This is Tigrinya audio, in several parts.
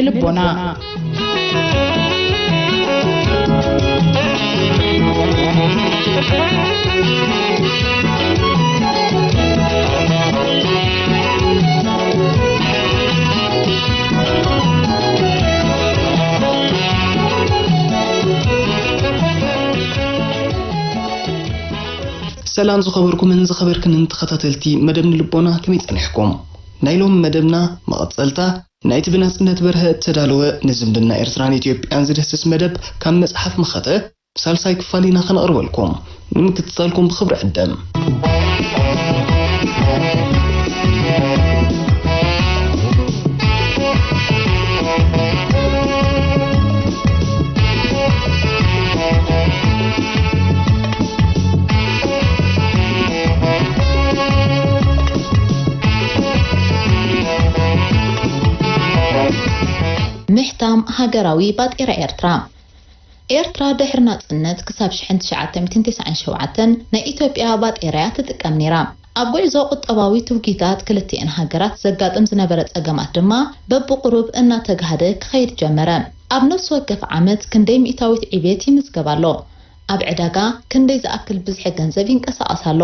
ልቦና። ሰላም ዝኸበርኩምን ዝኸበርክንን ተኸታተልቲ መደብ ንልቦና፣ ከመይ ጸኒሕኩም? ናይ ሎሚ መደብና መቐጸልታ ናይቲ ብናጽነት በርሀ እተዳለወ ንዝምድና ኤርትራን ኢትዮጵያን ዝድህስስ መደብ ካብ መጽሓፍ መኸተ ሳልሳይ ክፋል ኢና ከነቕርበልኩም። ንምክትታልኩም ብኽብሪ ዕደም። ምሕታም ሃገራዊ ባጤራ ኤርትራ። ኤርትራ ድሕሪ ናጽነት ክሳብ ሽሕን ትሽዓተ ሚእትን ተስዓን ሸውዓተን ናይ ኢትዮጵያ ባጤራ እያ ትጥቀም ነይራ። ኣብ ጉዕዞ ቁጠባዊ ትውጊታት ክልቲኤን ሃገራት ዘጋጥም ዝነበረ ጸገማት ድማ በብቁሩብ እናተጋህደ ክኸይድ ጀመረ። ኣብ ነፍሲ ወከፍ ዓመት ክንደይ ሚእታዊት ዕብየት ይምዝገብ ኣሎ? ኣብ ዕዳጋ ክንደይ ዝኣክል ብዝሒ ገንዘብ ይንቀሳቐስ ኣሎ?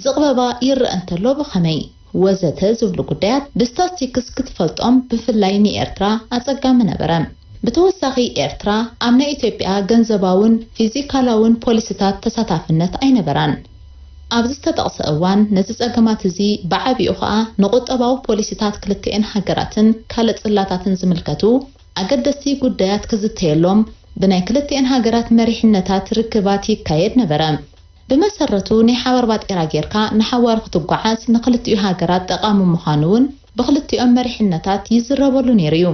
ዝቕበባ ይረአ እንተሎ ብኸመይ? ወዘተ ዝብሉ ጉዳያት ብስታስቲክስ ክትፈልጦም ብፍላይ ንኤርትራ ኣጸጋሚ ነበረ። ብተወሳኺ ኤርትራ ኣብ ናይ ኢትዮጵያ ገንዘባውን ፊዚካላውን ፖሊሲታት ተሳታፍነት ኣይነበራን። ኣብዚ ዝተጠቕሰ እዋን ነዚ ጸገማት እዚ ብዓቢኡ ኸኣ ንቁጠባዊ ፖሊሲታት ክልቲኤን ሃገራትን ካልእ ጽላታትን ዝምልከቱ ኣገደስቲ ጉዳያት ክዝተየሎም ብናይ ክልቲኤን ሃገራት መሪሕነታት ርክባት ይካየድ ነበረ። ብመሰረቱ ናይ ሓባር ባጤራ ጌርካ ንሓዋሩ ክትጓዓዝ ንክልቲኡ ሃገራት ጠቓሚ ምዃኑ እውን ብክልቲኦም መሪሕነታት ይዝረበሉ ነይሩ እዩ።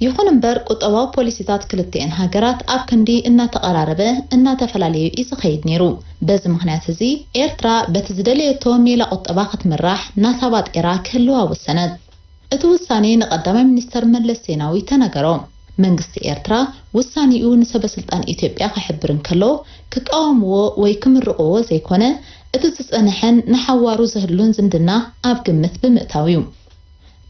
ይኹን እምበር ቁጠባዊ ፖሊሲታት ክልቲኤን ሃገራት ኣብ ክንዲ እናተቐራረበ እናተፈላለየ እዩ ዝኸይድ ነይሩ። በዚ ምኽንያት እዚ ኤርትራ በቲ ዝደለየቶ ሜላ ቁጠባ ክትምራሕ ናታ ባጤራ ክህልዋ ወሰነት። እቲ ውሳኔ ንቀዳማይ ሚኒስተር መለስ ዜናዊ ተነገሮ። መንግስቲ ኤርትራ ውሳኔኡ ንሰበ ስልጣን ኢትዮጵያ ክሕብር እንከሎ ክቃወምዎ ወይ ክምርቕዎ ዘይኮነ እቲ ዝጸንሐን ንሓዋሩ ዝህሉን ዝምድና ኣብ ግምት ብምእታው እዩ።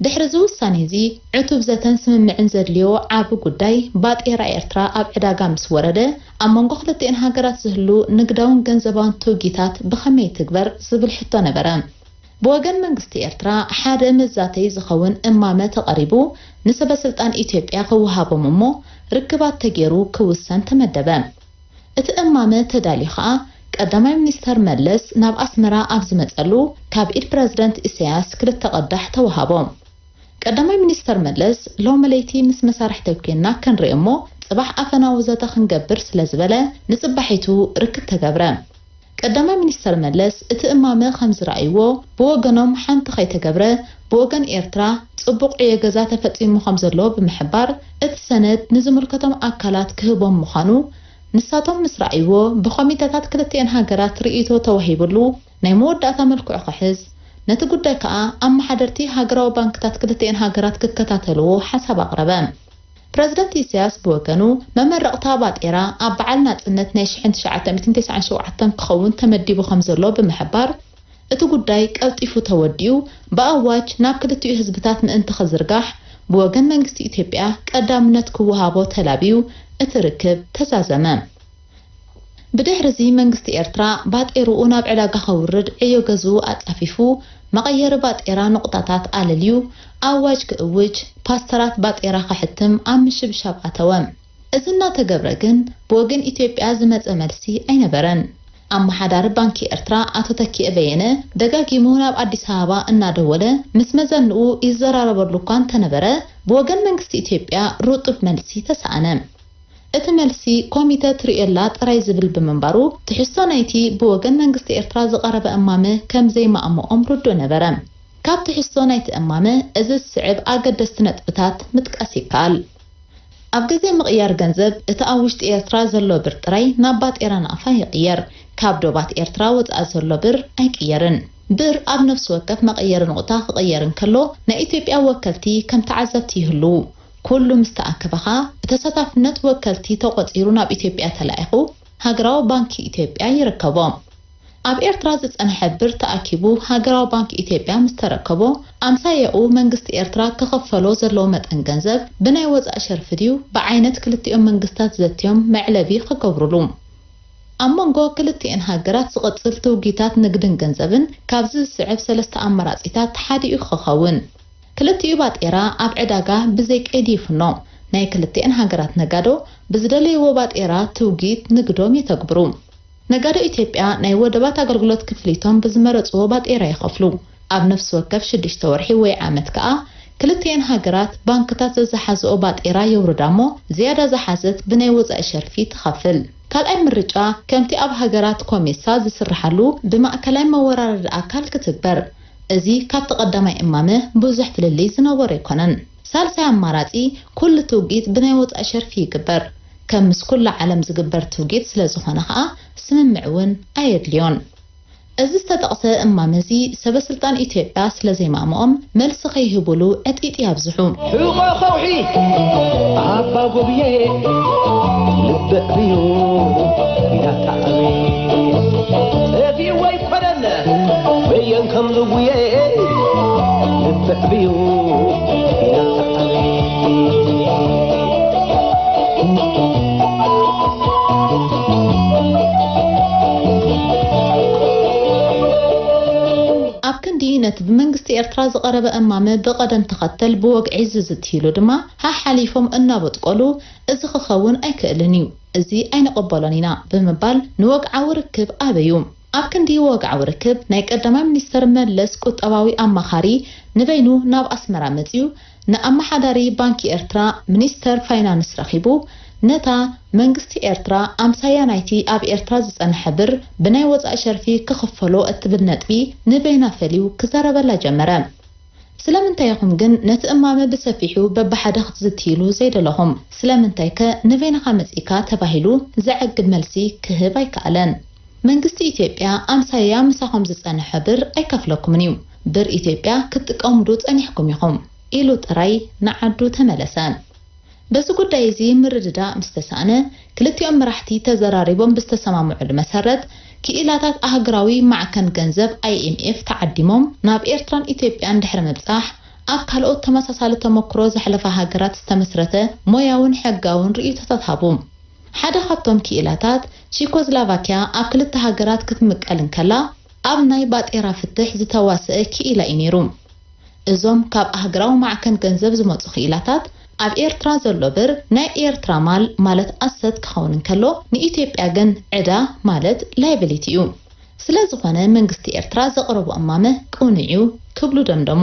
ድሕሪ እዚ ውሳኔ እዚ ዕቱብ ዘተን ስምምዕን ዘድልዮ ዓቢ ጉዳይ ባጤራ ኤርትራ ኣብ ዕዳጋ ምስ ወረደ ኣብ መንጎ ክልቲኤን ሃገራት ዝህሉ ንግዳውን ገንዘባውን ትውጊታት ብኸመይ ይትግበር ዝብል ሕቶ ነበረ። ብወገን መንግስቲ ኤርትራ ሓደ መዛተዪ ዝኸውን እማመ ተቐሪቡ ንሰበ ስልጣን ኢትዮጵያ ክወሃቦም እሞ ርክባት ተገይሩ ክውሰን ተመደበ። እቲ እማመ ተዳልዩ ኸኣ ቀዳማይ ሚኒስተር መለስ ናብ ኣስመራ ኣብ ዝመጸሉ ካብ ኢድ ፕረዚደንት ኢሳያስ ክልተ ቀዳሕ ተወሃቦ። ቀዳማይ ሚኒስተር መለስ ሎሚ ለይቲ ምስ መሳርሕተይ ኴንና ክንርኢ እሞ ጽባሕ ኣፈናዊ ዘተ ክንገብር ስለ ዝበለ ንጽባሒቱ ርክብ ተገብረ። ቀዳማይ ሚኒስተር መለስ እቲ እማመ ከም ዝረኣይዎ ብወገኖም ሓንቲ ከይተገብረ ብወገን ኤርትራ ጽቡቕ ዕዮ ገዛ ተፈጺሙ ከም ዘሎ ብምሕባር እቲ ሰነድ ንዝምልከቶም ኣካላት ክህቦም ምዃኑ ንሳቶም ምስ ረኣይዎ ብኮሚተታት ክልቲኤን ሃገራት ርእይቶ ተዋሂብሉ ናይ መወዳእታ መልክዑ ክሕዝ ነቲ ጉዳይ ከኣ ኣመሓደርቲ ሃገራዊ ባንክታት ክልቲኤን ሃገራት ክከታተልዎ ሓሳብ ኣቕረበ። ፕረዚደንት ኢሳያስ ብወገኑ መመረቕታ ባጤራ ኣብ በዓል ናጽነት ናይ ሽሕን ትሽዓተ ሚእትን ተስዓን ሸውዓተን ክኸውን ተመዲቡ ከም ዘሎ ብምሕባር እቲ ጉዳይ ቀልጢፉ ተወዲኡ ብኣዋጅ ናብ ክልቲኡ ህዝብታት ምእንቲ ክዝርጋሕ ብወገን መንግስቲ ኢትዮጵያ ቀዳምነት ክወሃቦ ተላብዩ እቲ ርክብ ተዛዘመ። ብድሕሪ እዚ መንግስቲ ኤርትራ ባጤርኡ ናብ ዕዳጋ ከውርድ ዕዮ ገዝኡ ኣጻፊፉ መቐየሪ ባጤራ ንቑጣታት ኣለልዩ ኣዋጅ ክእውጅ ፓስተራት ባጤራ ከሕትም ኣብ ምሽብሻብ ኣተወ። እዚ እናተገብረ ግን ብወገን ኢትዮጵያ ዝመጸ መልሲ ኣይነበረን። ኣመሓዳሪ ባንኪ ኤርትራ ኣቶ ተኪኤ በየነ ደጋጊሙ ናብ ኣዲስ ኣበባ እናደወለ ምስ መዘንኡ ይዘራረበሉ እኳ እንተነበረ ብወገን መንግስቲ ኢትዮጵያ ርጡብ መልሲ ተሰኣነ። እቲ መልሲ ኮሚተ ትርእየላ ጥራይ ዝብል ብምንባሩ ትሕዝቶ ናይቲ ብወገን መንግስቲ ኤርትራ ዝቐረበ እማመ ከም ዘይማእምኦም ርዱእ ነበረ። ካብ ትሕዝቶ ናይቲ እማመ እዚ ዝስዕብ ኣገደስቲ ነጥብታት ምጥቃስ ይከኣል። ኣብ ግዜ ምቕያር ገንዘብ እቲ ኣብ ውሽጢ ኤርትራ ዘሎ ብር ጥራይ ናብ ባጤራ ናቕፋ ይቕየር። ካብ ዶባት ኤርትራ ወጻኢ ዘሎ ብር ኣይቅየርን። ብር ኣብ ነፍሲ ወከፍ መቐየሪ ንቑጣ ክቕየር እንከሎ ናይ ኢትዮጵያ ወከልቲ ከም ተዓዘብቲ ይህልዉ። ኩሉ ምስ ተኣከበ ኸኣ ብተሳታፍነት ወከልቲ ተቖጺሩ ናብ ኢትዮጵያ ተላኢኹ ሃገራዊ ባንኪ ኢትዮጵያ ይርከቦ። ኣብ ኤርትራ ዝጸንሐ ብር ተኣኪቡ ሃገራዊ ባንክ ኢትዮጵያ ምስ ተረከቦ፣ ኣምሳያኡ መንግስቲ ኤርትራ ክኸፈሎ ዘለዎ መጠን ገንዘብ ብናይ ወጻኢ ሸርፊ ድዩ ብዓይነት ክልቲኦም መንግስታት ዘትዮም መዕለቢ ክገብሩሉ። ኣብ መንጎ ክልቲኤን ሃገራት ዝቕጽል ትውጊታት ንግድን ገንዘብን ካብዚ ዝስዕብ ሰለስተ ኣማራጺታት ሓዲኡ ክኸውን። ክልቲኡ ባጤራ ኣብ ዕዳጋ ብዘይ ቀይዲ ይፍኖ። ናይ ክልቲኤን ሃገራት ነጋዶ ብዝደለይዎ ባጤራ ትውጊት ንግዶም የተግብሩ። ነጋዶ ኢትዮጵያ ናይ ወደባት ኣገልግሎት ክፍሊቶም ብዝመረጽዎ ባጤራ ይኸፍሉ። ኣብ ነፍሲ ወከፍ ሽዱሽተ ወርሒ ወይ ዓመት ከኣ ክልቲኤን ሃገራት ባንክታት ዘዝሓዝኦ ባጤራ የውርዳ እሞ ዝያዳ ዝሓዘት ብናይ ወጻኢ ሸርፊ ትኸፍል። ካልኣይ ምርጫ ከምቲ ኣብ ሃገራት ኮሜሳ ዝስርሓሉ ብማእከላይ መወራረዲ ኣካል ክትግበር። እዚ ካብቲ ቀዳማይ እማመ ብዙሕ ፍልልይ ዝነበሮ ኣይኮነን። ሳልሳይ ኣማራጺ ኩሉ ትውጊት ብናይ ወጻኢ ሸርፊ ይግበር። ከም ምስ ኩላ ዓለም ዝግበር ትውጊት ስለ ዝኾነ ከኣ ስምምዕ እውን ኣየድልዮን። እዚ ዝተጠቕሰ እማመ እዚ ሰበ ስልጣን ኢትዮጵያ ስለ ዘይማእምኦም መልሲ ከይህቡሉ ዕጢጢ ኣብዝሑ። ሕቖ ከውሒ ኣባ ጎብየ ልቢ ዕብዩ ኲናት ተዓብየ። ጠፊኡ ኣይኮነን በየን ከም ዝጉየ ልቢ ዕብዩ ኲናት ተዓብየ። ኣብ ክንዲ ነቲ ብመንግስቲ ኤርትራ ዝቐረበ እማመ ብቐደም ተኸተል ብወግዒ ዝዝቲ ኢሉ ድማ፣ ሓሓሊፎም እናበጥቆሉ፣ እዚ ክኸውን ኣይክእልን እዩ፣ እዚ ኣይንቕበሎን ኢና ብምባል ንወግዓዊ ርክብ ኣበዩ። ኣብ ክንዲ ወግዓዊ ርክብ፣ ናይ ቀዳማይ ሚኒስተር መለስ ቁጠባዊ ኣማኻሪ ንበይኑ ናብ ኣስመራ መጺኡ፣ ንኣመሓዳሪ ባንኪ ኤርትራ፣ ሚኒስተር ፋይናንስ ረኺቡ፣ ነታ መንግስቲ ኤርትራ ኣምሳያ ናይቲ ኣብ ኤርትራ ዝጸንሐ ብር ብናይ ወጻኢ ሸርፊ ክኽፈሎ እትብል ነጥቢ ንበይና ፈልዩ ክዛረበላ ጀመረ። ስለምንታይ ኢኹም ግን ነቲ እማመ ብሰፊሑ በብሓደ ክትዝትይሉ ዘይደለኹም? ስለምንታይከ ንበይንኻ መጺእካ ተባሂሉ ዘዕግብ መልሲ ክህብ ኣይከኣለን። መንግስቲ ኢትዮጵያ ኣምሳያ ምሳኹም ዝጸንሐ ብር ኣይከፍለኩምን እዩ። ብር ኢትዮጵያ ክትጥቀሙሉ ጸኒሕኩም ኢኹም ኢሉ ጥራይ ንዓዱ ተመለሰ። በዚ ጉዳይ እዚ ምርድዳእ ምስ ተሳእነ፣ ክልቲኦም መራሕቲ ተዘራሪቦም ብዝተሰማምዑሉ መሰረት፣ ክኢላታት ኣህጉራዊ ማዕከን ገንዘብ ኣይ ኤም ኤፍ ተዓዲሞም ናብ ኤርትራን ኢትዮጵያን ድሕሪ ምብጻሕ፣ ኣብ ካልኦት ተመሳሳሊ ተመክሮ ዘሕለፋ ሃገራት ዝተመስረተ ሞያውን ሕጋውን ርእይቶታት ሃቡ። ሓደ ካብቶም ክኢላታት፣ ቺኮዝላቫኪያ ኣብ ክልተ ሃገራት ክትምቀል እንከላ፣ ኣብ ናይ ባጤራ ፍትሕ ዝተዋስአ ክኢላ እዩ ነይሩ። እዞም ካብ ኣህግራዊ ማዕከን ገንዘብ ዝመጹ ክኢላታት፣ ኣብ ኤርትራ ዘሎ ብር ናይ ኤርትራ ማል ማለት ኣሰት ክኸውን እንከሎ፣ ንኢትዮጵያ ግን ዕዳ ማለት ላይብሊቲ እዩ። ስለ ዝኾነ መንግስቲ ኤርትራ ዘቕረቦ እማመ ቅኑዕ እዩ ክብሉ ደምደሙ።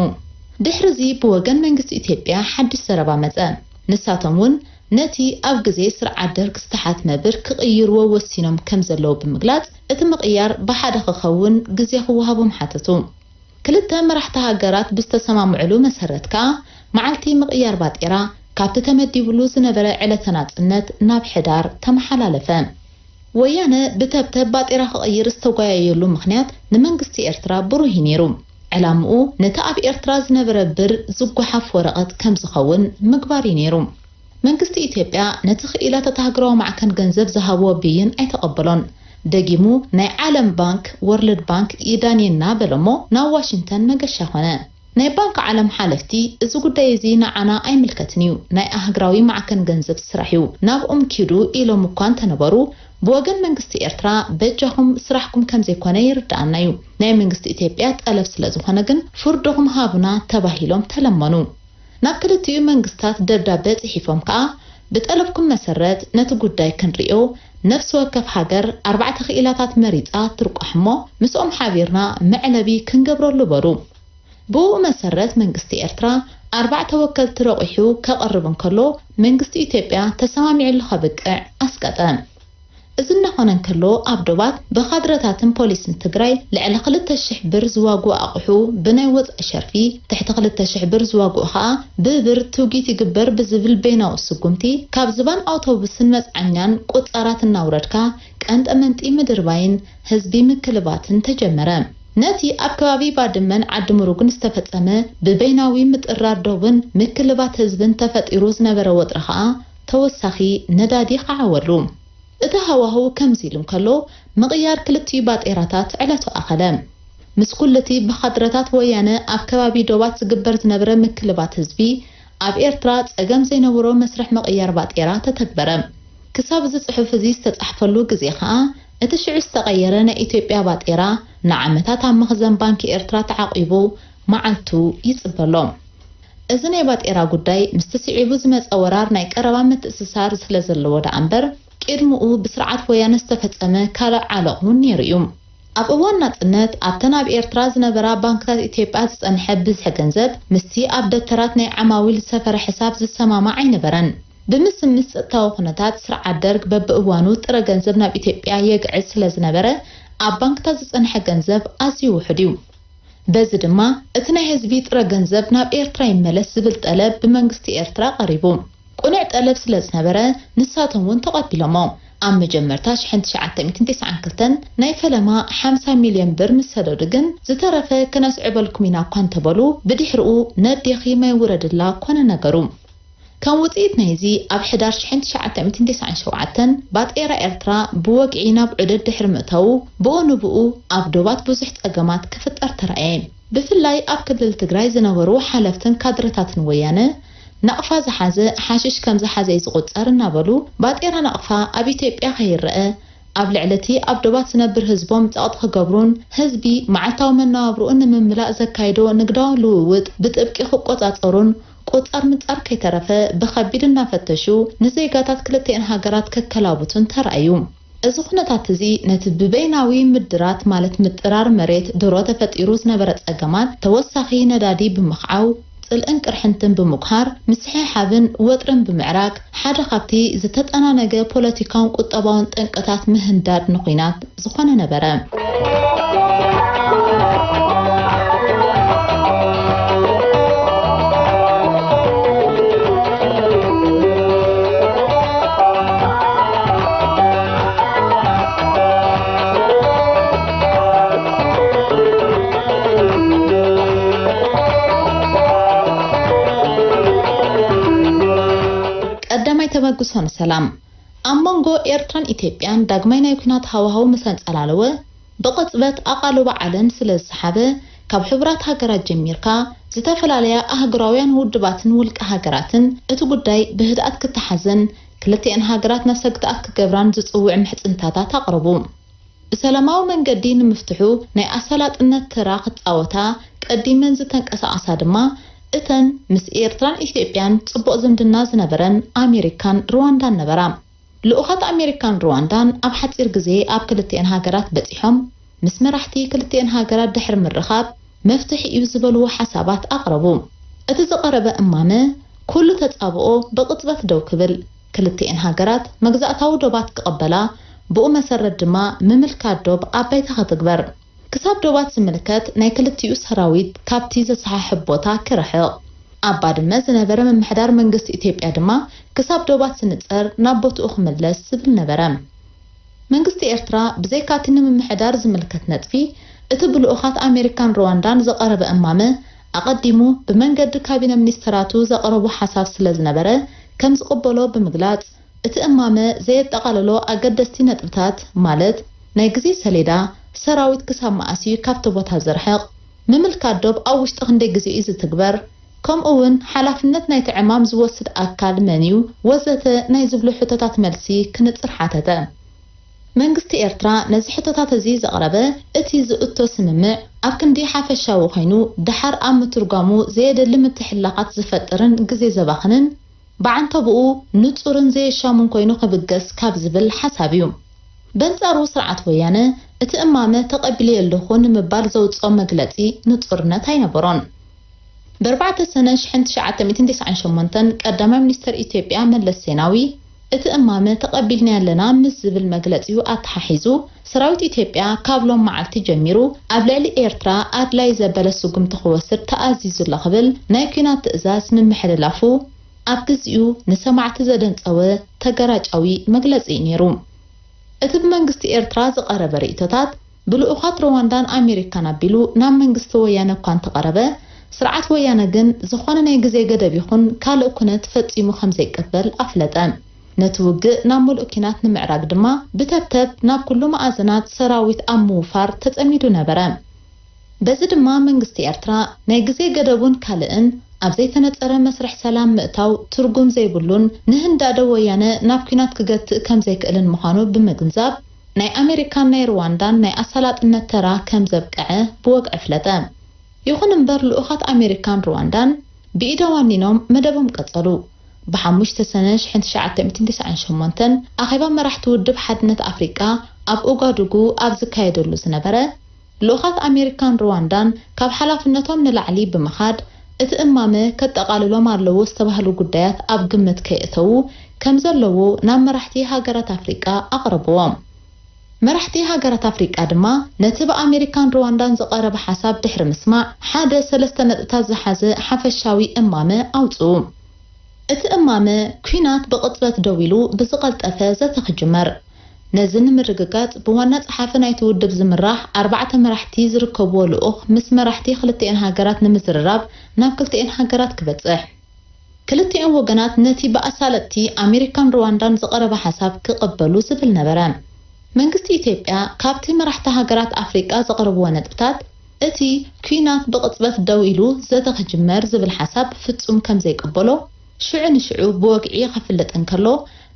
ድሕሪ እዚ ብወገን መንግስቲ ኢትዮጵያ ሓድሽ ዘረባ መጸ። ንሳቶም እውን ነቲ ኣብ ግዜ ስርዓት ደርግ ዝተሓትመ ብር ክቕይርዎ ወሲኖም ከም ዘለዉ ብምግላጽ፣ እቲ ምቕያር ብሓደ ክኸውን ግዜ ክወሃቦም ሓተቱ። ክልተ መራሕቲ ሃገራት ብዝተሰማምዕሉ መሰረት ከኣ፣ መዓልቲ ምቕያር ባጤራ ካብቲ ተመዲብሉ ዝነበረ ዕለተ ናጽነት ናብ ሕዳር ተመሓላለፈ። ወያነ ብተብተብ ባጤራ ክቕይር ዝተጓየየሉ ምኽንያት ንመንግስቲ ኤርትራ ብሩህ እዩ ነይሩ። ዕላምኡ ነቲ ኣብ ኤርትራ ዝነበረ ብር ዝጓሓፍ ወረቐት ከም ዝኸውን ምግባር እዩ ነይሩ። መንግስቲ ኢትዮጵያ ነቲ ክኢላታት ኣህጉራዊ ማዕከን ገንዘብ ዝሃብዎ ብይን ኣይተቐበሎን። ደጊሙ ናይ ዓለም ባንክ፣ ወርልድ ባንክ ይዳንየና በለሞ ናብ ዋሽንግተን መገሻ ኾነ። ናይ ባንክ ዓለም ሓለፍቲ፣ "እዚ ጉዳይ እዚ ንዓና ኣይምልከትን እዩ፣ ናይ ኣህግራዊ ማዕከን ገንዘብ ስራሕ እዩ፣ ናብኦም ኪዱ" ኢሎም እኳ እንተነበሩ፣ ብወገን መንግስቲ ኤርትራ፣ "በጃኹም ስራሕኩም ከም ዘይኮነ ይርድኣና እዩ፣ ናይ መንግስቲ ኢትዮጵያ ጠለብ ስለ ዝኾነ ግን ፍርድኹም ሃቡና" ተባሂሎም ተለመኑ። ናብ ክልቲኡ መንግስታት ደብዳበ ጽሒፎም ከኣ፣ "ብጠለብኩም መሰረት ነቲ ጉዳይ ክንርእዮ፣ ነፍሲ ወከፍ ሃገር ኣርባዕተ ክኢላታት መሪጻ ትርቋሕ እሞ፣ ምስኦም ሓቢርና መዕለቢ ክንገብረሉ" በሉ። ብኡ መሰረት መንግስቲ ኤርትራ ኣርባዕተ ወከልቲ ረቑሑ ከቕርብ እንከሎ፣ መንግስቲ ኢትዮጵያ ተሰማሚዕሉ ከብቅዕ ኣስቀጠ። እዚ እናኾነ እንከሎ፣ ኣብ ዶባት ብካድረታትን ፖሊስን ትግራይ ልዕሊ ክልተ ሽሕ ብር ዝዋግኡ ኣቑሑ ብናይ ወጻኢ ሸርፊ፣ ትሕቲ ክልተ ሽሕ ብር ዝዋግኡ ኸኣ ብብር ትውጊት ይግበር ብዝብል በይናዊ ስጉምቲ፣ ካብ ዝባን ኣውቶቡስን መጽዓኛን ቁጻራት እናውረድካ፣ ቀንጠመንጢ ምድርባይን ህዝቢ ምክልባትን ተጀመረ። ነቲ ኣብ ከባቢ ባድመን ዓዲ ምሩግን ዝተፈጸመ ብበይናዊ ምጥራር ዶብን ምክልባት ህዝብን ተፈጢሩ ዝነበረ ወጥሪ ኸኣ ተወሳኺ ነዳዲ ኸዓወሉ። እቲ ሃዋህው ከምዚ ኢሉ እንከሎ፣ ምቕያር ክልቲኡ ባጤራታት ዕለቱ ኣኸለ። ምስ ኩልቲ ብኻድረታት ወያነ ኣብ ከባቢ ዶባት ዝግበር ዝነበረ ምክልባት ህዝቢ፣ ኣብ ኤርትራ ጸገም ዘይነበሮ መስርሕ ምቕያር ባጤራ ተተግበረ። ክሳብ እዚ ጽሑፍ እዚ ዝተጻሕፈሉ ግዜ ኸኣ፣ እቲ ሽዑ ዝተቐየረ ናይ ኢትዮጵያ ባጤራ ንዓመታት ኣብ መኽዘን ባንኪ ኤርትራ ተዓቂቡ መዓልቱ ይጽበሎ። እዚ ናይ ባጤራ ጉዳይ ምስቲ ስዒቡ ዝመጸ ወራር ናይ ቀረባ ምትእስሳር ስለ ዘለዎ ደኣ እምበር፣ ቅድምኡ ብስርዓት ወያነ ዝተፈጸመ ካልእ ዓለቕ እውን ነይሩ እዩ። ኣብ እዋን ናጽነት፣ ኣብተን ኣብ ኤርትራ ዝነበራ ባንክታት ኢትዮጵያ ዝጸንሐ ብዝሒ ገንዘብ፣ ምስቲ ኣብ ደብተራት ናይ ዓማዊል ዝሰፈረ ሕሳብ ዝሰማማዕ ኣይነበረን። ብምስምስ ጸጥታዊ ኩነታት፣ ስርዓት ደርግ በብእዋኑ ጥረ ገንዘብ ናብ ኢትዮጵያ የግዕዝ ስለ ዝነበረ፣ ኣብ ባንክታት ዝጸንሐ ገንዘብ ኣዝዩ ውሑድ እዩ። በዚ ድማ፣ እቲ ናይ ህዝቢ ጥረ ገንዘብ ናብ ኤርትራ ይመለስ ዝብል ጠለብ ብመንግስቲ ኤርትራ ቀሪቡ። ቅኑዕ ጠለብ ስለ ዝነበረ፣ ንሳቶም እውን ተቐቢሎሞ። ኣብ መጀመርታ ሽሕን ትሽዓተ ሚእትን ተስዓን ክልተን ናይ ፈለማ ሓምሳ ሚልዮን ብር ምስ ሰደዱ ግን፣ ዝተረፈ ክነስዕበልኩም ኢና እኳ እንተበሉ፣ ብድሕርኡ ነዴኺ ማይ ውረድላ ኮነ ነገሩ። ከም ውጽኢት ናይዚ፣ ኣብ ሕዳር ሽሕን ትሽዓተ ሚእትን ተስዓን ሸውዓተን ባጤራ ኤርትራ ብወግዒ ናብ ዑደት ድሕሪ ምእታዉ፣ ብኡ ንብኡ ኣብ ዶባት ብዙሕ ጸገማት ክፍጠር ተራእየ። ብፍላይ ኣብ ክልል ትግራይ ዝነበሩ ሓለፍትን ካድረታትን ወያነ፣ ናቕፋ ዝሓዘ ሓሽሽ ከም ዝሓዘ እዩ ዝቑጸር እናበሉ፣ ባጤራ ናቕፋ ኣብ ኢትዮጵያ ከይረአ፣ ኣብ ልዕሊ እቲ ኣብ ዶባት ዝነብር ህዝቦም ጸቕጢ ክገብሩን ህዝቢ መዓልታዊ መነባብርኡ ንምምላእ ዘካይዶ ንግዳዊ ልውውጥ ብጥብቂ ክቆጻጸሩን፣ ቁጸር ምጻር ከይተረፈ ብኸቢድ እናፈተሹ ንዜጋታት ክልቲኤን ሃገራት ከከላብቱን ተራእዩ። እዚ ኩነታት እዚ ነቲ ብበይናዊ ምድራት፣ ማለት ምጥራር መሬት፣ ድሮ ተፈጢሩ ዝነበረ ጸገማት ተወሳኺ ነዳዲ ብምኽዓው፣ ጽልእን ቅርሕንትን ብምጉሃር፣ ምስሕሓብን ወጥርን ብምዕራግ፣ ሓደ ካብቲ ዝተጠናነገ ፖለቲካውን ቁጠባውን ጠንቅታት ምህንዳድ ንኹናት ዝኾነ ነበረ። ቀዳማይ ተበግሶ ንሰላም። ኣብ መንጎ ኤርትራን ኢትዮጵያን ዳግማይ ናይ ኲናት ሃዋህው ምስ ኣንጸላለወ፣ ብቕጽበት ኣቓልቦ ዓለም ስለ ዝሰሓበ፣ ካብ ሕቡራት ሃገራት ጀሚርካ፣ ዝተፈላለያ ኣህጉራውያን ውድባትን ውልቀ ሃገራትን እቲ ጉዳይ ብህድኣት ክተሓዘን ክልቲኤን ሃገራት ነፍሰ ግትኣት ክገብራን ዝጽውዕ ምሕጽንታታት ኣቕረቡ። ብሰላማዊ መንገዲ ንምፍትሑ ናይ ኣሳላጥነት ተራ ክጻወታ ቀዲመን ዝተንቀሳቐሳ ድማ እተን ምስ ኤርትራን ኢትዮጵያን ጽቡቕ ዝምድና ዝነበረን ኣሜሪካን ሩዋንዳን ነበራ። ልኡኻት ኣሜሪካን ሩዋንዳን ኣብ ሓጺር ግዜ ኣብ ክልቲኤን ሃገራት በጺሖም፣ ምስ መራሕቲ ክልቲኤን ሃገራት ድሕሪ ምርኻብ፣ መፍትሒ እዩ ዝበልዎ ሓሳባት ኣቕረቡ። እቲ ዝቐረበ እማመ፣ ኩሉ ተጻብኦ ብቕጽበት ደው ክብል፣ ክልቲኤን ሃገራት መግዛእታዊ ዶባት ክቐበላ፣ ብኡ መሰረት ድማ ምምልካት ዶብ ኣብ ባይታ ክትግበር። ክሳብ ዶባት ዝምልከት ናይ ክልቲኡ ሰራዊት ካብቲ ዘሰሓሕብ ቦታ ክርሕቕ፣ ኣብ ባድመ ዝነበረ ምምሕዳር መንግስቲ ኢትዮጵያ ድማ ክሳብ ዶባት ዝንጸር ናብ ቦትኡ ክምለስ ዝብል ነበረ። መንግስቲ ኤርትራ ብዘይካቲ ንምምሕዳር ዝምልከት ነጥቢ፣ እቲ ብልኡኻት ኣሜሪካን ሩዋንዳን ዝቐረበ እማመ ኣቐዲሙ ብመንገዲ ካቢነ ሚኒስተራቱ ዘቕረቦ ሓሳብ ስለ ዝነበረ ከም ዝቕበሎ ብምግላጽ፣ እቲ እማመ ዘየጠቓለሎ ኣገደስቲ ነጥብታት፣ ማለት ናይ ግዜ ሰሌዳ፣ ሰራዊት ክሳብ መኣስ እዩ ካብቲ ቦታ ዝርሕቕ፣ ምምልካት ዶብ ኣብ ውሽጢ ክንደይ ግዜ እዩ ዝትግበር፣ ከምኡ እውን ሓላፍነት ናይቲ ዕማም ዝወስድ ኣካል መን እዩ ወዘተ ናይ ዝብሉ ሕቶታት መልሲ ክንጽር ሓተተ። መንግስቲ ኤርትራ ነዚ ሕቶታት እዚ ዘቕረበ፣ እቲ ዝእቶ ስምምዕ ኣብ ክንዲ ሓፈሻዊ ኮይኑ፣ ደሓር ኣብ ምትርጓሙ ዘየድሊ ምትሕልላኻት ዝፈጥርን ግዜ ዘባኽንን፣ ብዓንተብኡ ንጹርን ዘየሻሙን ኮይኑ ክብገስ ካብ ዝብል ሓሳብ እዩ። በንጻሩ ስርዓት ወያነ እቲ እማመ ተቐቢለዮ ኣለኹ ንምባል ዘውጽኦ መግለጺ ንጹርነት ኣይነበሮን። ብኣርባዕተ ሰነ ሽሕን ትሽዓተ ሚእትን ተስዓን ሸሞንተን ቀዳማይ ሚኒስተር ኢትዮጵያ መለስ ዜናዊ እቲ እማመ ተቐቢልናዮ ኣለና ምስ ዝብል መግለጺኡ ኣተሓሒዙ፣ ሰራዊት ኢትዮጵያ ካብ ሎም መዓልቲ ጀሚሩ ኣብ ልዕሊ ኤርትራ ኣድላዪ ዘበለ ስጉምቲ ክወስድ ተኣዚዙ ኣሎ ክብል ናይ ኲናት ትእዛዝ ምምሕልላፉ ኣብ ግዚኡ ንሰማዕቲ ዘደንጸወ ተገራጫዊ መግለጺ እዩ ነይሩ። እቲ ብመንግስቲ ኤርትራ ዝቐረበ ርእይቶታት፣ ብልኡኻት ሩዋንዳን ኣሜሪካን ኣቢሉ ናብ መንግስቲ ወያነ እኳ እንተቐረበ፣ ስርዓት ወያነ ግን ዝኾነ ናይ ግዜ ገደብ ይኹን ካልእ ኩነት ፈጺሙ ከም ዘይቅበል ኣፍለጠ። ነቲ ውግእ ናብ ምሉእ ኲናት ንምዕራግ ድማ ብተብተብ ናብ ኩሉ መኣዝናት ሰራዊት ኣብ ምውፋር ተጸሚዱ ነበረ። በዚ ድማ መንግስቲ ኤርትራ ናይ ግዜ ገደቡን ካልእን ኣብ ዘይተነጸረ መስርሕ ሰላም ምእታው ትርጉም ዘይብሉን ንህንዳደ ወያነ ናብ ኲናት ክገትእ ከም ዘይክእልን ምዃኑ ብምግንዛብ ናይ ኣሜሪካን ናይ ሩዋንዳን ናይ ኣሳላጥነት ተራ ከም ዘብቀዐ ብወግዒ ኣፍለጠ። ይኹን እምበር ልኡኻት ኣሜሪካን ሩዋንዳን ብኢደ ዋኒኖም መደቦም ቀጸሉ። ብ5 ሰነ ሽሕን ትሽዓተ ሚእትን ተስዓን ሸሞንተን ኣኼባ መራሕቲ ውድብ ሓድነት ኣፍሪቃ ኣብ ኡጋዱጉ ኣብ ዝካየደሉ ዝነበረ፣ ልኡኻት ኣሜሪካን ሩዋንዳን ካብ ሓላፍነቶም ንላዕሊ ብምኻድ እቲ እማመ ከጠቓልሎም ኣለዎ ዝተባህሉ ጉዳያት ኣብ ግምት ከየእተዉ ከም ዘለዎ ናብ መራሕቲ ሃገራት ኣፍሪቃ ኣቕረብዎም። መራሕቲ ሃገራት ኣፍሪቃ ድማ ነቲ ብኣሜሪካን ሩዋንዳን ዝቐረበ ሓሳብ ድሕሪ ምስማዕ ሓደ ሰለስተ ነጥብታት ዝሓዘ ሓፈሻዊ እማመ ኣውጽኡ። እቲ እማመ ኲናት ብቕጽበት ደው ኢሉ ብዝቐልጠፈ ዘተ ክጅመር። ነዚ ንምርግጋጽ ብዋና ጸሓፊ ናይቲ ውድብ ዝምራሕ ኣርባዕተ መራሕቲ ዝርከብዎ ልኡኽ ምስ መራሕቲ ክልቲኤን ሃገራት ንምዝርራብ ናብ ክልቲኤን ሃገራት ክበጽሕ። ክልቲኦም ወገናት ነቲ ብኣሳለጥቲ ኣሜሪካን ሩዋንዳን ዝቐረበ ሓሳብ ክቕበሉ ዝብል ነበረ። መንግስቲ ኢትዮጵያ ካብቲ መራሕቲ ሃገራት ኣፍሪቃ ዘቕረብዎ ነጥብታት እቲ ኲናት ብቕጽበት ደው ኢሉ ዘተ ክጅመር ዝብል ሓሳብ ፍጹም ከም ዘይቅበሎ ሽዑ ንሽዑ ብወግዒ ከፍልጥ እንከሎ፣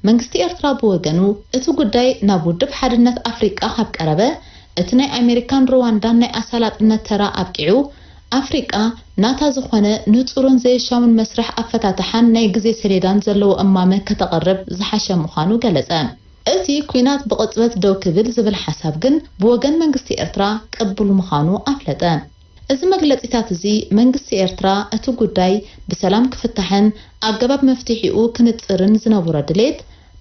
መንግስቲ ኤርትራ ብወገኑ እቲ ጉዳይ ናብ ውድብ ሓድነት ኣፍሪቃ ካብ ቀረበ እቲ ናይ ኣሜሪካን ሩዋንዳን ናይ ኣሳላጥነት ተራ ኣብቂዑ ኣፍሪቃ ናታ ዝኾነ ንጹርን ዘየሻሙን መስርሕ ኣፈታትሓን ናይ ግዜ ሰሌዳን ዘለዎ እማመ ከተቕርብ ዝሓሸ ምዃኑ ገለጸ። እቲ ኲናት ብቕጽበት ደው ክብል ዝብል ሓሳብ ግን ብወገን መንግስቲ ኤርትራ ቅቡል ምዃኑ ኣፍለጠ። እዚ መግለጺታት እዚ መንግስቲ ኤርትራ እቲ ጉዳይ ብሰላም ክፍታሕን ኣገባብ መፍትሒኡ ክንጽርን ዝነበሮ ድሌት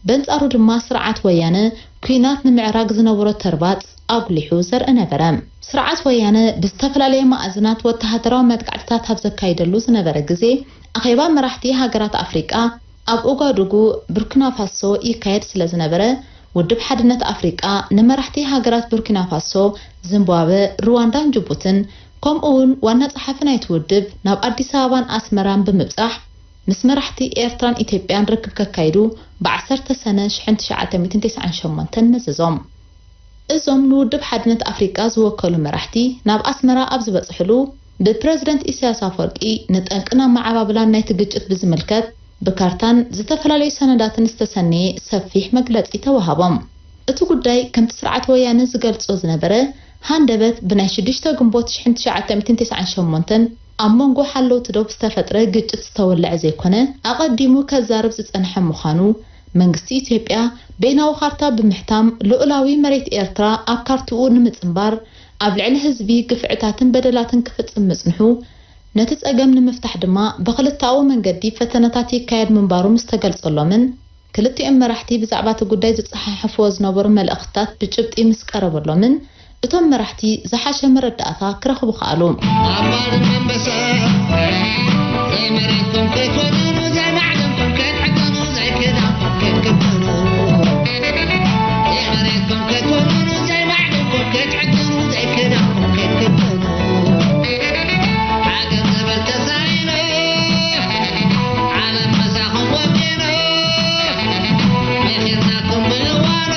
በንጻሩ ድማ ስርዓት ወያነ ኲናት ንምዕራግ ዝነበሮ ተርባጽ ኣጉሊሑ ዘርኢ ነበረ። ስርዓት ወያነ ብዝተፈላለየ መኣዝናት ወተሃደራዊ መጥቃዕትታት ኣብ ዘካይደሉ ዝነበረ ግዜ ኣኼባ መራሕቲ ሃገራት ኣፍሪቃ ኣብ ኡጋዱጉ ቡርኪናፋሶ ይካየድ ስለ ዝነበረ ውድብ ሓድነት ኣፍሪቃ ንመራሕቲ ሃገራት ቡርኪናፋሶ፣ ዚምባብወ፣ ሩዋንዳን ጅቡትን ከምኡ እውን ዋና ጸሓፊ ናይቲ ውድብ ናብ ኣዲስ ኣበባን ኣስመራን ብምብጻሕ ምስ መራሕቲ ኤርትራን ኢትዮጵያን ርክብ ከካይዱ ብ10 ሰነ ሽሕን ትሽዓተ ሚእትን ተስዓን ሸሞንተን መዘዞም። እዞም ንውድብ ሓድነት ኣፍሪቃ ዝወከሉ መራሕቲ ናብ ኣስመራ ኣብ ዝበጽሕሉ ብፕረዚደንት ኢሳያስ ኣፈወርቂ ንጠንቅን ኣመዓባብላን ናይቲ ግጭት ብዝምልከት ብካርታን ዝተፈላለዩ ሰነዳትን ዝተሰነየ ሰፊሕ መግለጺ ተዋሃቦም። እቲ ጉዳይ ከምቲ ስርዓት ወያነ ዝገልጾ ዝነበረ ሃንደበት ብናይ ሽዱሽተ ግንቦት ሽሕን ትሽዓተ ሚእትን ተስዓን ሸሞንተን ኣብ መንጎ ሓለውቲ ዶብ ዝተፈጥረ ግጭት ዝተወልዐ ዘይኮነ ኣቐዲሙ ከዛርብ ዝጸንሐ ምዃኑ መንግስቲ ኢትዮጵያ በይናዊ ካርታ ብምሕታም ልኡላዊ መሬት ኤርትራ ኣብ ካርትኡ ንምጽንባር ኣብ ልዕሊ ህዝቢ ግፍዕታትን በደላትን ክፍጽም ምጽንሑ ነቲ ጸገም ንምፍታሕ ድማ ብክልተኣዊ መንገዲ ፈተነታት ይካየድ ምንባሩ ምስ ተገልጸሎምን ክልቲኦም መራሕቲ ብዛዕባ እቲ ጉዳይ ዝጸሓሕፍዎ ዝነበሩ መልእኽትታት ብጭብጢ ምስ ቀረበሎምን እቶም መራሕቲ ዝሓሸ መረዳእታ ክረኽቡ ከኣሉ። ኣባል ኣንበሳ ዘይመሬትኩም ከይኮነኑ ዘይናዕድምኩም ከይትዕገኑ ዘይክዳንኩም ከይትክደኑ ዘይመሬትኩም ከይኮነኑ ዘይናዕድምኩም ከይትዕገኑ ዘይክዳንኩም ከይትክደኑ ሓገዝ ዝብል ተሳኢኑ ዓለም ምሳኹም ወጊኑ መኺርናኩም ብእዋኑ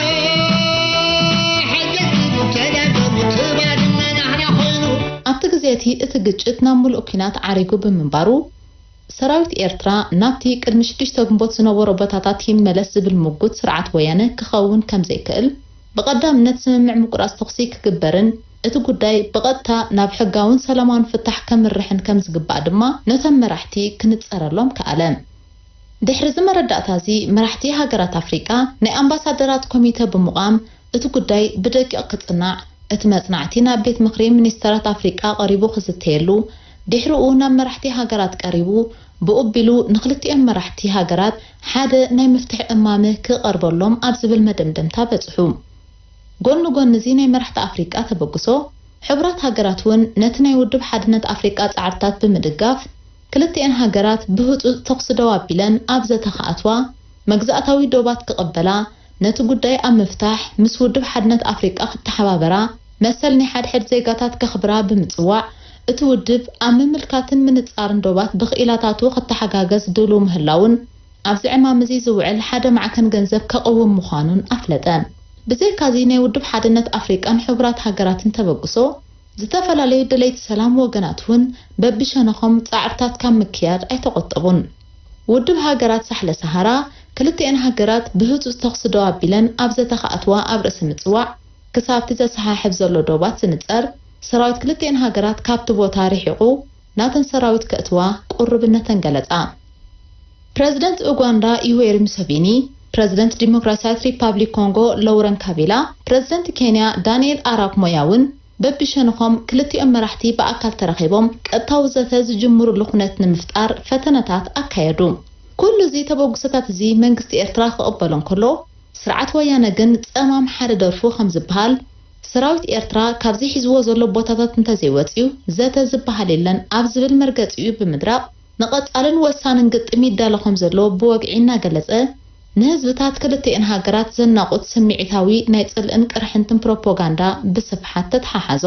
ሓገዝ ዝብል ተደገሙ ትባድመ ናህና ኮይኑ ኣብቲ ግዜ እቲ እቲ ግጭት ናብ ምሉእ ኲናት ዓሪጉ ብምንባሩ ሰራዊት ኤርትራ ናብቲ ቅድሚ ሽዱሽተ ግንቦት ዝነበሮ ቦታታት ይመለስ ዝብል ምጉት ስርዓት ወያነ ክኸውን ከም ዘይክእል ብቐዳምነት ስምምዕ ምቁራጽ ተኹሲ ክግበርን እቲ ጉዳይ ብቐጥታ ናብ ሕጋውን ሰላማውን ፍታሕ ከምርሕን ከም ዝግባእ ድማ ነቶም መራሕቲ ክንጸረሎም ከኣለ። ድሕሪ እዚ መረዳእታ እዚ መራሕቲ ሃገራት ኣፍሪቃ ናይ ኣምባሳደራት ኮሚተ ብምቋም እቲ ጉዳይ ብደቂቕ ክጽናዕ እቲ መጽናዕቲ ናብ ቤት ምኽሪ ሚኒስተራት ኣፍሪቃ ቀሪቡ ክዝተየሉ ድሕሪኡ ናብ መራሕቲ ሃገራት ቀሪቡ ብኡቢሉ ንክልቲኦም መራሕቲ ሃገራት ሓደ ናይ ምፍትሕ እማመ ክቐርበሎም ኣብ ዝብል መደምደምታ በጽሑ። ጎኒ ጎኒ እዚ ናይ መራሕቲ ኣፍሪቃ ተበግሶ፣ ሕቡራት ሃገራት እውን ነቲ ናይ ውድብ ሓድነት ኣፍሪቃ ጻዕርታት ብምድጋፍ፣ ክልቲኤን ሃገራት ብህጹጽ ተኹሲ ደው ኣቢለን ኣብ ዘተ ክኣትዋ፣ መግዛእታዊ ዶባት ክቕበላ፣ ነቲ ጉዳይ ኣብ ምፍታሕ ምስ ውድብ ሓድነት ኣፍሪቃ ክተሓባበራ፣ መሰል ናይ ሓድሕድ ዜጋታት ከኽብራ ብምጽዋዕ፣ እቲ ውድብ ኣብ ምምልካትን ምንጻርን ዶባት ብኽኢላታቱ ክተሓጋገዝ ድሉው ምህላውን ኣብዚ ዕማም እዚ ዝውዕል ሓደ ማዕከን ገንዘብ ከቕውም ምዃኑን ኣፍለጠ። ብዘይካዚ ናይ ውድብ ሓድነት ኣፍሪቃን ሕቡራት ሃገራትን ተበግሶ፣ ዝተፈላለዩ ደለይቲ ሰላም ወገናት እውን በብሸነኾም ጻዕርታት ካብ ምክያድ ኣይተቖጠቡን። ውድብ ሃገራት ሳሕለ ሰሃራ ክልቲኤን ሃገራት ብህጹጽ ተኹሲ ደው ኣቢለን ኣብ ዘተ ክኣትዋ ኣብ ርእሲ ምጽዋዕ፣ ክሳብቲ ዘሰሓሕብ ዘሎ ዶባት ዝንጸር፣ ሰራዊት ክልቲኤን ሃገራት ካብቲ ቦታ ርሒቑ ናተን ሰራዊት ከእትዋ ቅሩብነተን ገለጻ። ፕረዚደንት ኡጋንዳ ዩዌሪ ሙሰቪኒ፣ ፕረዚደንት ዲሞክራሲያዊት ሪፓብሊክ ኮንጎ ሎውረን ካቢላ፣ ፕረዚደንት ኬንያ ዳንኤል ኣራፕ ሞያ እውን በብሸነኾም ክልቲኦም መራሕቲ ብኣካል ተራኺቦም ቀጥታዊ ዘተ ዝጅምሩሉ ኩነት ንምፍጣር ፈተነታት ኣካየዱ። ኩሉ እዚ ተበግሶታት እዚ መንግስቲ ኤርትራ ክቕበሎ እንከሎ፣ ስርዓት ወያነ ግን ጸማም ሓደ ደርፉ ከም ዝበሃል፣ ሰራዊት ኤርትራ ካብዚ ሒዝዎ ዘሎ ቦታታት እንተዘይወጽዩ ዘተ ዝበሃል የለን ኣብ ዝብል መርገጺኡ ብምድራቕ፣ ንቐጻልን ወሳንን ግጥም ይዳሎ ከም ዘሎ ብወግዒ እናገለጸ፣ ንህዝብታት ክልቲኤን ሃገራት ዘናቑት ስምዒታዊ ናይ ጽልእን ቅርሕንትን ፕሮፓጋንዳ ብስፍሓት ተተሓሓዞ።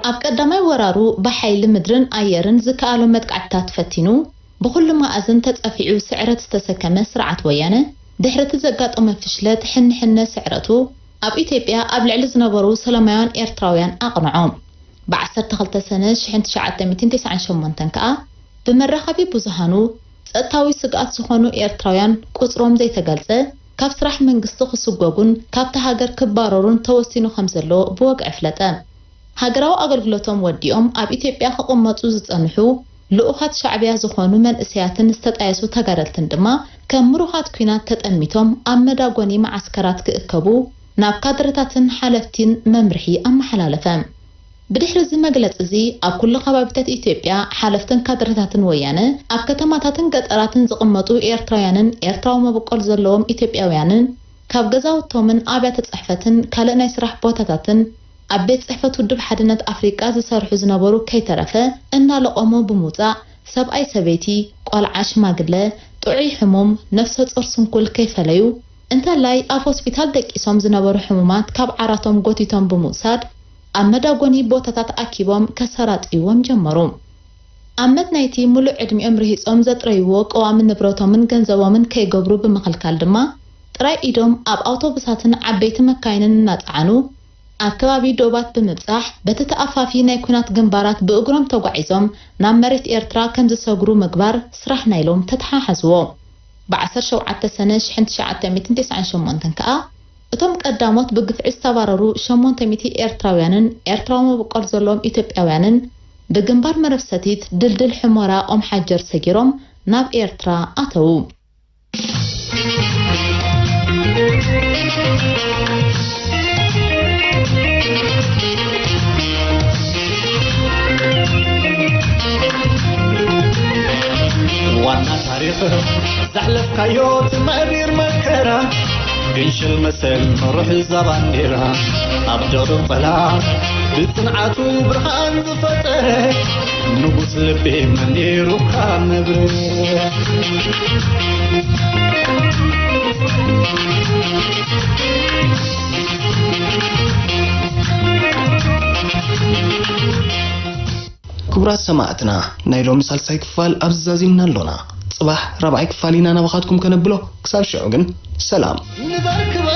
ኣብ ቀዳማይ ወራሩ ብሓይሊ ምድርን ኣየርን ዝከኣሎ መጥቃዕትታት ፈቲኑ፣ ብኹሉ መኣዝን ተጸፊዑ ስዕረት ዝተሰከመ ስርዓት ወያነ፣ ድሕሪ እቲ ዘጋጠመ ፍሽለት ሕንሕነ ስዕረቱ፣ ኣብ ኢትዮጵያ ኣብ ልዕሊ ዝነበሩ ሰላማውያን ኤርትራውያን ኣቕንዖ። ብ ዓሰርተ ክልተ ሰነ ሽሕን ትሽዓተ ሚእትን ተስዓን ሸሞንተን ከኣ፣ ብመራኸቢ ብዙሃኑ ጸጥታዊ ስግኣት ዝኾኑ ኤርትራውያን ቁጽሮም ዘይተገልጸ፣ ካብ ስራሕ መንግስቲ ክስጎጉን ካብታ ሃገር ክባረሩን ተወሲኑ ከም ዘሎ ብወግዒ ኣፍለጠ። ሃገራዊ ኣገልግሎቶም ወዲኦም ኣብ ኢትዮጵያ ክቕመጡ ዝጸንሑ ልኡኻት ሻዕብያ ዝኾኑ መንእሰያትን ዝተጣየሱ ተጋደልትን ድማ፣ ከም ምሩኻት ኲናት ተጠሚቶም ኣብ መዳጎኒ መዓስከራት ክእከቡ ናብ ካድረታትን ሓለፍቲን መምርሒ ኣመሓላለፈ። ብድሕሪ እዚ መግለጺ እዚ፣ ኣብ ኩሉ ከባቢታት ኢትዮጵያ ሓለፍትን ካድረታትን ወያነ፣ ኣብ ከተማታትን ገጠራትን ዝቕመጡ ኤርትራውያንን ኤርትራዊ መበቆል ዘለዎም ኢትዮጵያውያንን፣ ካብ ገዛውቶምን ኣብያተ ጽሕፈትን ካልእ ናይ ስራሕ ቦታታትን ኣብ ቤት ጽሕፈት ውድብ ሓድነት ኣፍሪቃ ዝሰርሑ ዝነበሩ ከይተረፈ እናለቐሙ ብምውጻእ፣ ሰብኣይ ሰበይቲ፣ ቆልዓ ሽማግለ፣ ጥዑይ ሕሙም፣ ነፍሰ ጾር ስንኩል ከይፈለዩ፣ እንተላይ ኣብ ሆስፒታል ደቂሶም ዝነበሩ ሕሙማት ካብ ዓራቶም ጎቲቶም ብምውሳድ፣ ኣብ መዳጎኒ ቦታታት ኣኪቦም ከሰራጥይዎም ጀመሩ። ኣመት ናይቲ ምሉእ ዕድሚኦም ርሂጾም ዘጥረይዎ ቀዋሚ ንብረቶምን ገንዘቦምን ከይገብሩ ብምኽልካል ድማ፣ ጥራይ ኢዶም ኣብ ኣውቶቡሳትን ዓበይቲ መካይንን እናጸዓኑ፣ ኣብ ከባቢ ዶባት ብምብጻሕ፣ በቲ ተኣፋፊ ናይ ኲናት ግንባራት ብእግሮም ተጓዒዞም ናብ መሬት ኤርትራ ከም ዝሰግሩ ምግባር ስራሕ ናይሎም ተተሓሓዝዎ። ብ ዓሰርተ ሸውዓተ ሰነ ሽሕን ትሽዓተ ሚእትን ተስዓን ሸሞንተን ከኣ፣ እቶም ቀዳሞት ብግፍዒ ዝተባረሩ ሸሞንተ ሚእቲ ኤርትራውያንን ኤርትራዊ መበቆል ዘለዎም ኢትዮጵያውያንን ብግንባር መረብ ሰቲት ድልድል ሕሞራ ኦም ሓጀር ሰጊሮም ናብ ኤርትራ ኣተዉ። ዋና ታሪኽ ዘሕለፍካዮ እቲ መሪር መከራ፣ ግንሽል መሰል መሩሕ እዛ ባንዴራ፣ ኣብ ድቕድቕ ጸላም ብጽንዓቱ ብርሃን ዝፈጠረ፣ ንጉስ ልቢ መን ነይሩካ መብርህ። ክቡራት ሰማዕትና፣ ናይ ሎሚ ሳልሳይ ክፋል ኣብዚ ዛዚምና ኣሎና። ጽባሕ ራብዓይ ክፋል ኢና ናባኻትኩም ከነብሎ። ክሳብ ሽዑ ግን ሰላም። ንበርክብ